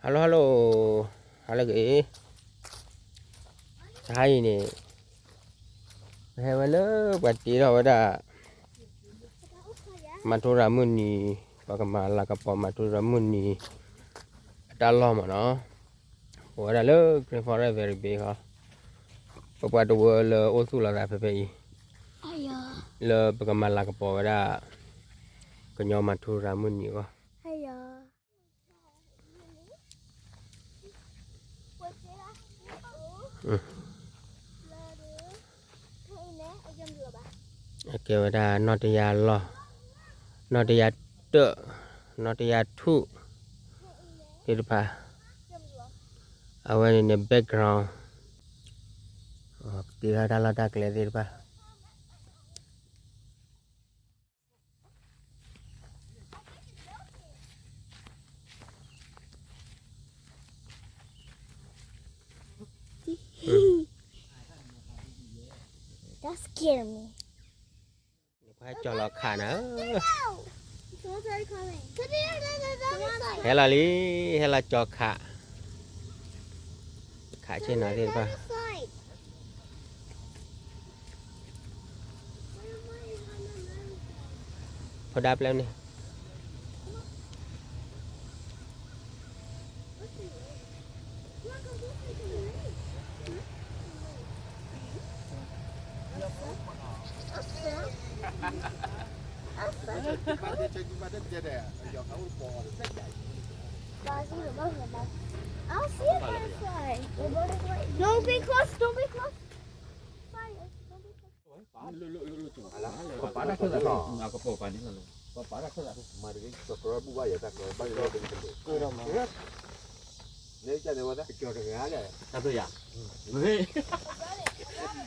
ဟါလၢ ဟါလၢ ဟါလၢဂ့ၤ, တဟါအံၤန့ၣ် ပဟဲဝဲလၢပှၤတ့ထီၣ်ဝဲဒၣ် မၤထူရၤမုၢ်နံၤ, ပှၤကမၤလၤကပီၤမၤထူရၤမုၢ်နံၤ အတၢ်လီၢ်မ့ၢ်နီၤ, အိၣ်ဝဲဒၣ်လၢ Green Forest Very Big ဃီ, ပပှၤတဝၢလၢအိၣ်သူၣ်လီၤသးဖဲဖဲအံၤ, လၢပကမၤလၤကပီၤဝဲဒၣ် ကညီမၤထူရၤမုၢ်နံၤအဂီၢ် အကဲဝဲဒၣ်နီၢ်တယၢ်လီၢ်, နီၢ်တယၢ်တၢၣ်, နီၢ်တယၢ်ထူၣ်သ့ၣ်တဖၣ်, အဝဲန့ၣ်န့ၣ် background ကတ့ထီၣ်တၢ်လီၢ်တၢ်ကျဲသ့ၣ်တဖၣ် That scared me. နခွါကၠီၤလီၤခးနၤ, ဟဲလီၤလံ, ဟဲလီၤကၠီၤခး, ခးဆ့ၣ်နီၤသ့ၣ်တဖၣ် ဖိဒါပျဲန့ၣ် I'll see a butterfly. Don't be close, don't be close. Fire, don't be close. ပပာ်တၢ်ခၢၣ်သး, ပပာ်တၢ်ခၢၣ်သး, မၤတဂ့ၤ subscribe ဘူၣ်ဘၣ်ယဲ subscribe ဘၣ်ယဲ လဲကန့ၣ်ဝဲဒၣ် ကၠီၤတဂၤလဲၣ်, တၢ်ပယၤ,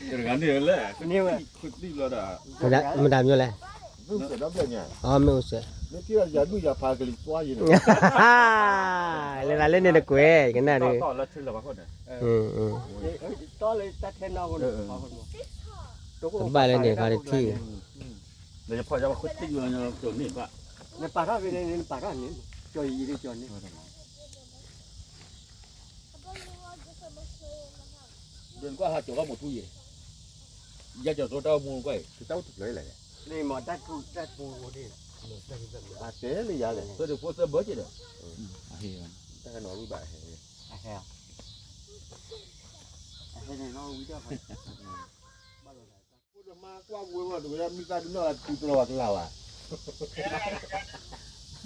တဂၤန့ၣ်လဲၣ်, န့ၢ်ဝဲ, ခွံတံၢ်ဘျီဒီး, မတၤမ့ၢ်လဲၣ်, မ့ၢ်အိၣ်စဲး, မ့ၢ်အိၣ်စဲး, မ့ၢ်က့ၤယၤဒုၣ်ယၤဖးကလံၤသွါယဲန့ၣ်, လဲၤသးလၢန့ၣ်တကွဲး ကနၣ်ဒုး, တဘၣ်လၢန့ၣ်ခါတထံၣ် နယဖီၣ်ယါဘၣ်ဃုတံၢ်လီၤ နကၠီၤန့ၢ်ဘၣ်, နပာ်ထီၣ်ဖဲန့ၣ် နပာ်ထီၣ်န့ၣ်, ကၠီၤယံၤန့ၣ်ကၠီၤန့ၢ်, ဒ်နကွၢ်ဟးကၠီၤဘၣ်မိၢ်ထူယဲ, ယကၠီၤသိတၢ်အိၣ်မူနကွၢ်အံၤ, တၢ်အိၣ်တဖျၢၣ်လဲၣ်, န့ၣ်မ့ၢ်တၢ်ထူတၢ်ပူၤအိၣ်ဒ်, အတဲလၢယၤလဲၣ်, သၢဒုးဖိသၢဘၢက့ၤဒီး, တၢ်ဟဲနီၤဝံဘၣ်ဟဲ, အဟဲ, အဟဲန့ၣ်နီၤဝံဒီး မါကွၢ်ဝဲဝဲတဝဲဒၣ် မံသးဒုးနီၢ်လၢတုၤတလီၤဝဲကလၤဝဲ,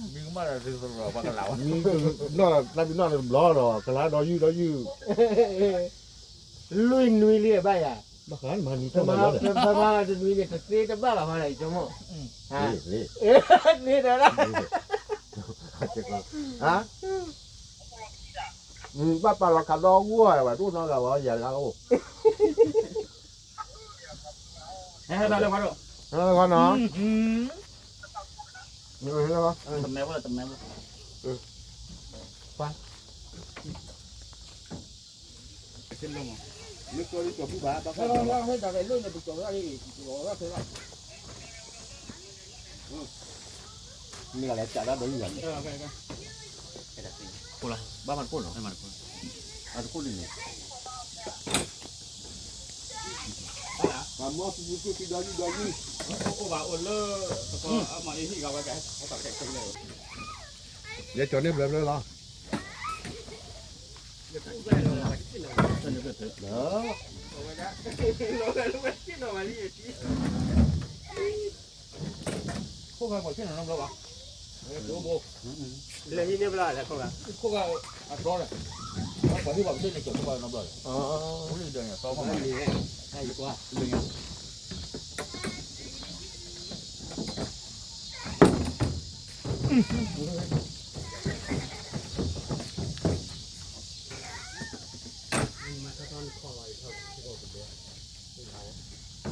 မံကမၣ်လၢတုၤတလီၤဝဲကလၤဝဲ, မံနီၢ်သးဒုးနီၢ်လၢတဘျီဒီး ကလၤဒီးယုၢ်ဒီးယုၢ်, လွံၢ်နွံလံဘၣ်ယၤ, ဘၣ်ဃးမၤနံၤတမၤလီၤ, မၤနွံန့ၣ် တသ့တဘၣ်ဘၣ်မၤလၢယဆိကမိၣ်, သ့ဒီးဒၣ် ဘၣ်ပာ်လီၤခးဒီဂီၢ်ဝဲ တအိၣ်နီတဂၤဝဲ ယၤတဂၤအိၣ် ဟဲလီၤလၢခီနီၤ, တမဲဝဲ တမဲဝဲ, ပှၤ မ့ၢ်ကီၢ်လံကီၢ်ဘူၣ်ဘၣ် ဘၣ်ဃးဒီး မ့ၢ်ဂၤလဲၤကးတၢ်ဒီးယုၢ်ဂၤန့ၣ်, ဘၣ်မၤတခိၣ်နီၤ, မၤတခိၣ်လံန့ၣ်, ပှၤမီၢ်ဖုဖုဖုဒီးယုၢ်ဒီးယုၢ်, အိၣ်ဘၣ်အိၣ်လၢ အမၤအ့ဟံၣ်ဂၤဝဲကဲ, ဟဲပာ်ခဲခဲလၢ ယဲကၠီၤန့ၢ်ဘျၢဘျၢလီၤ, ခိၣ်ဂၤပှၤဆ့ၣ်နီၤနီတဘျီဘၣ်, လၢဟံၣ်န့ၣ်ဘျီလဲၣ်ခိၣ်ဂၤ, ခိၣ်ဂၤအတြီလဲၣ်, ပှၤဟံၣ်ပှၤကဆ့ၣ်န့ၣ်ကၠီၤခိၣ်ဂၤနီတဘျီလဲၣ်, အိၣ်လၢဒီးန့ၣ်အသီမး,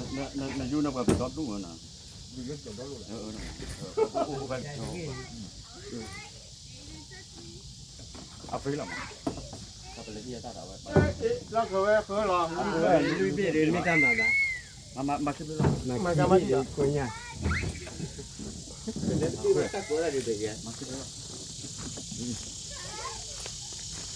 လၢညါ နယူၢ်န့ၣ်ပှၤပဒီဒူၣ်ဝဲနီၤ, အဖရံလီၤမး, လီၢ်ခၢၣ်ဝဲဃၢလီၤ, လွံၢ်ဘ့ၣ်ဒီးမ့ၢ်တၢ်မၤဘၣ်, မၤကမၣ်တံၢ်လီၤ, မၤကမၣ်တံၢ်လီၤ, မၤကမၣ်တံၢ်လီၤ, မၤကမၣ်တံၢ်လီၤ.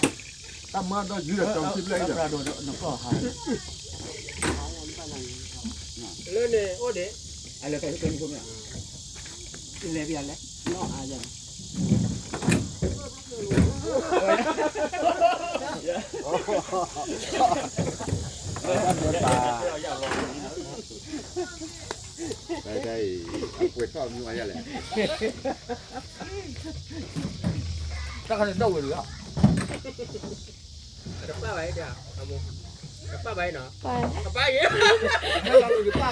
တၢ်မၤဒီးယုၢ်ဒီးကၠီၤစံၣ်ဘျဲၣ်အံၤဒီး လၢန့ၣ်အိၣ်ဒံး လဲၤဘၣ်လဲၤ နီၢ်အါယၤ တၢ်ခါန့ၣ်ဒီဝဲၢ်လီၤ တပၢ်ဘၣ်အံၤဒီး တပၢ်ဘၣ်အံၤနီၤ တပၢ်အံၤ တပၢ်အီၤ ပၢ်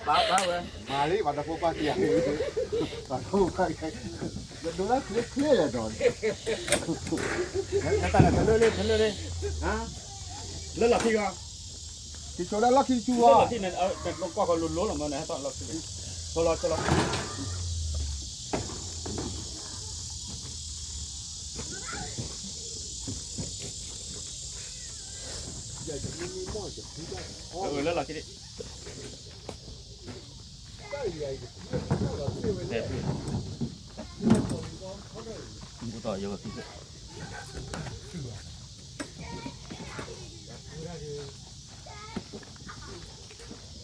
ပၢ်ဝဲ မၤလံ ပှၤတဖိပၢ်တံၢ် ပှၤတဖိပၢ် ဒိးလၢချ့ချ့လဲၣ်ဒီး တၢ်လၢတလၢလၢ လၢလီၢ်ခံဂီၤ က့ၤဆိဒၣ်လီၢ်ခံတဆူဂီၤ လီၢ်ခံန့ၣ် ကွၢ်ဃီလိၤလိၤလီၤမးန့ၣ် ဟဲထီၣ်လီၢ်ခံ ဆိလီၤဆိလီၤ လၢလီၢ်ခံ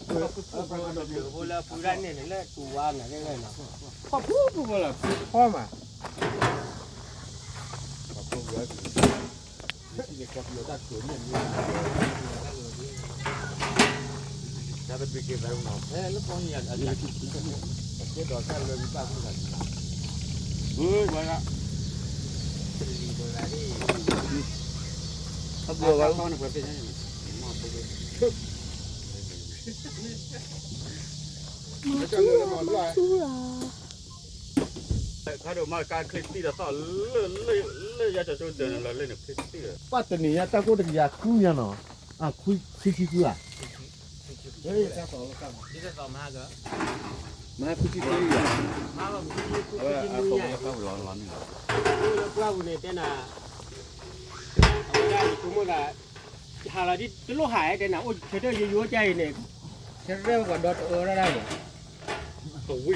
ဖုဖုဖုဖုလၢဖုရၣ်န့ၣ်လၢတူဝါန့ၣ် ဖီဖူဖူဖီလၢဖီမး ခါဒိၣ်မးကါချ့တံၢ်ဒီးသီၣ်လၢ လၢ လၢယၤကၠီၤကၠိဒၢးန့ၣ်လီၤလၢန့ၣ်ချ့တံၢ်ဒီး ပၢ်တနံၤညါတၢ်ကိၢ်တကယၤဃုညါနီၤ အခွံဆံဃုဧါ မဟါခွံဆံဃုဧါ အဝဲအသီလၢပၢ်ဝံၤလီၤလီၤန့ၣ်လီၤ လၢပှၢ်ပူၤန့ၣ်တဲနၤ အဝဲဒၣ်ယဆိကမိၣ်သး ဟးလီၤဒ်တလိၣ်ဟးတဲနၤ အိၣ်ဆၢထၢၣ်ယိယိကါအံၤန့ၣ် ဆရဲပှၤဒီတအၢထီၣ်ဒၣ်န့ၣ် တဝံၤလီၤ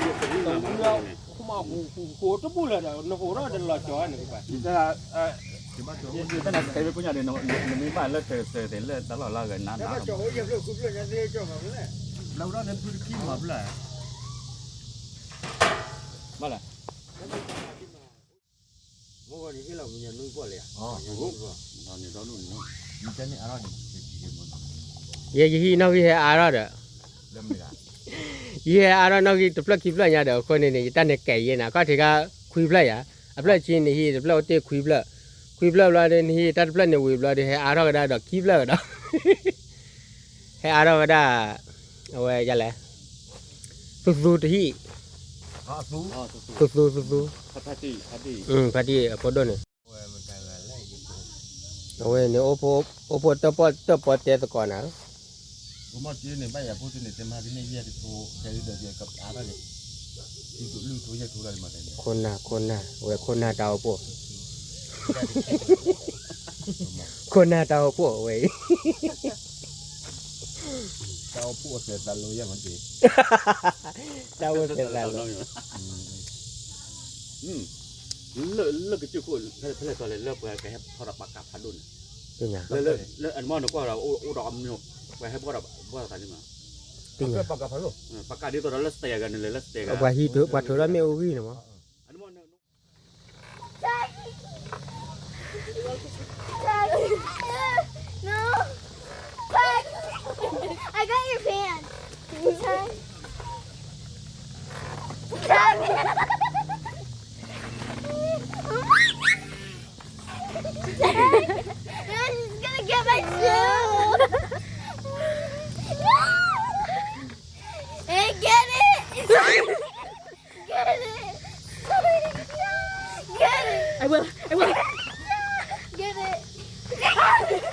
ဟိမးဟိဟိတဘူၣ်လၢၤဒီး နဟိထီၣ်တလီၤကၠီၤန့ၣ် ယတနၤတဲဝဲပညၣ်ဒီး နမ့ၢ်ဘၣ်လၢတစၢၤသ့ၣ်လၢတၢ်လီၢ်လၢအဂၤနၤနၤ လၢဝဲဒၣ်န့ၣ်ဖုတခံမၤဖျၢၣ် ဘၣ်လဲၣ် မ့ၢ်ဂီၤန့ၣ်ဟ့ၣ်လီၤမညါနွံပီၢ်လဲၣ်ဧါ ယဲယဟံၣ်နီၣ်ဂံၢ်ဟဲအါထီၣ်ဒီး ယဟဲအါထီၣ်နီၣ်ဂံၢ်တဖျၢၣ်ခံဖျၢၣ်ညါဒီး အဃိန့ၣ်န့ၣ် ယတၢ်န့ၣ်ကဲယဲနၤ ခီၣ်ထံးခါခွံဖျၢၣ်ယါ အဖျၢၣ်ဆံန့ၣ်ဟံၣ်တဖျၢၣ်အိၣ်တ့ၢ်ခွံဖျၢၣ် ခွံဖျၢၣ်ဘျီဒီး နဟံၣ်တၢ်တဖျၢၣ်န့ၣ်ဝံၤဘျီဒီး ဟဲအါထီၣ်ကဒါဒီးခံဖျၢၣ်ကဒီး ဟဲအါထီၣ်ဝဲဒၣ် အဝဲယလဲၣ် သူသူတဟံၣ် သူသူသူသူ ဖါတံၢ်အဖိဒိၣ်န့ၣ် အဝဲန့ၣ် အိၣ်ဖိတၢၣ်ပီၣ်တၢၣ်ပီၣ်တဲသကိးနၤ ခိၣ်နၢ် ခိၣ်နၢ် ဝဲခိၣ်နၢ်တၢ်အိၣ်ဖှိၣ် ခိၣ်နၢ်တၢ်အိၣ်ဖှိၣ်ဝဲအံၤ တၢ်အိၣ်ဖှိၣ်အသဲးသးလီၤ လၢကစၢၢ်ခိၣ် ဖဲလဲၣ်တီလဲၣ် လၢပှၤကဟဲဖီၣ်ဒီးပှၤကးဖးဒိၣ်န့ၣ် လၢအမ့ၢ်နကွၢ်ဒီး အိၣ်ဒီးအမ့ၢ် ပှၤဟဲဖီၣ်ဒီးဘၣ်သးန့ၣ်မး ပှၤကးဒ်သိးဒီးလၢစတဲဂၤန့ၣ် လၢစတဲဂၤ ပှၤထုးထီၣ်မ့ၣ်အူဂံၢ်န့ၣ်မး No. Peg, I got your pants. Peg. I will, I will. Get it.